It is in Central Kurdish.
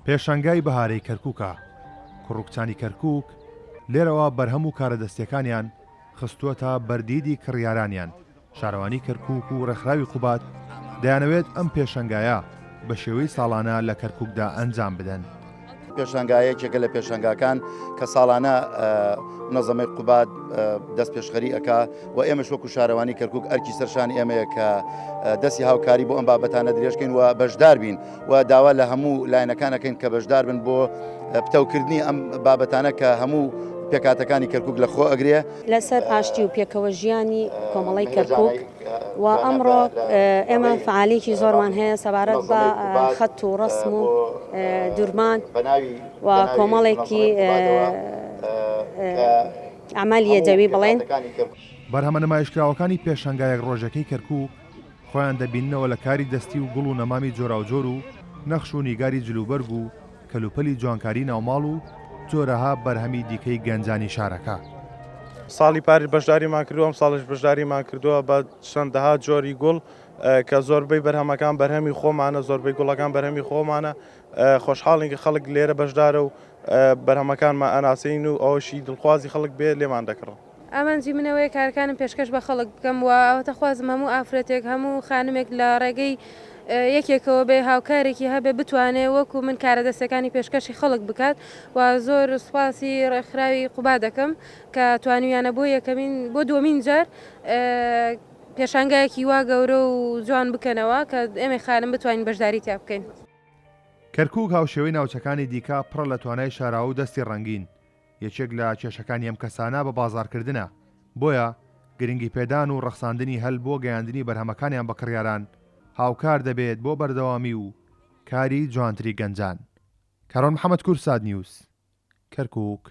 پێشانگای بەهارەی کەرکوکە، کوڕ و کچانی کەرکوک لێرەوە بەرهەم و کارە دەستیەکانیان خستووەتە بەردیدی کڕیارانیان، شارەوانی کەرکوک و ڕێکخراوی قوباد دەیانەوێت ئەم پێشەنگایە بە شێوەی ساڵانە لە کەرکوکدا ئەنجام بدەن. پێشانگا یەکێکە لە پێشانگاکان کە ساڵانە منەزەمەی قوباد دەست پێشخەری ئەکا و ئێمەش وەکو شارەوانی کەرکوک ئەرکی سەرشانی ئێمەیە کە دەستی هاوکاری بۆ ئەم بابەتانە درێژکەین و بەشدار بین و داوا لە هەموو لایەنەکان ئەکەین کە بەشدار بن بۆ پتەوکردنی ئەم بابەتانە کە هەموو پێکهاتەکانی کەرکوک لە خۆ ئەگرێ. لەسەر ئاشتی و پێکەوە ژیانی کۆمەڵەی کەرکوک و ئەمڕۆ ئێمە فەعالیەکی زۆرمان هەیە سەبارەت بە خەت و ڕەسم و دورمان و کۆمەڵێکی ئەعمالی یەدەوی بڵێن. بەرهەمە نمایشکراوەکانی پێشەنگا یەک ڕۆژەکەی کەرکوک خۆیان دەبیننەوە لە کاری دەستی و گوڵ و نەمامی جۆراوجۆر و نەخش و نیگاری جلوبەرگ و کەلوپەلی جوانکاری ناوماڵ و جۆرەها بەرهەمی دیکەی گەنجانی شارەکە. ساڵی پاریش بەشداریمان کردووە، ئەمساڵیش بەشداریمان کردووە بە چەندەها جۆری گوڵ کە زۆربەی بەرهەمەکان بەرهەمی خۆمانە، زۆربەی گوڵەکان بەرهەمی خۆمانە، خۆشحاڵین کە خەڵک لێرە بەشدارە و بەرهەمەکانمان ئەناسێنین و ئەوەشی دڵخوازی خەڵک بێ لێمان دەکڕن. ئامانجی من ئەوەیە کارەکانم پێشکەش بە خەڵک بکەم و ئاواتەخوازم هەموو ئافرەتێک، هەموو خانمێک لە ڕێگەی یەکێکەوە بێ هاوکارێکی هەبێ بتوانێ وەکو من کارە دەستەکانی پێشکەشی خەڵک بکات و زۆر سوپاسی ڕێکخراوی قوبا دەکەم کە توانیویانە بۆ یەکەمین بۆ دووەمین جار پێشانگایەکی وا گەورە و جوان بکەنەوە کە ئێمەی خانم بتوانین بەشداری تیا بکەین. کەرکوک هاوشێوەی ناوچەکانی دیکە پڕە لە توانای شاراوە و دەستی ڕەنگین، یەکێک لە کێشەکانی ئەم کەسانە بە بازاڕکردنە، بۆیە گرنگیپێدان و ڕەخساندنی هەل بۆ گەیاندنی بەرهەمەکانیان بە کڕیاران هاوکار دەبێت بۆ بەردەوامی و کاری جوانتری گەنجان. کاروان محەمەد کوردسات نیوز، کەرکوک.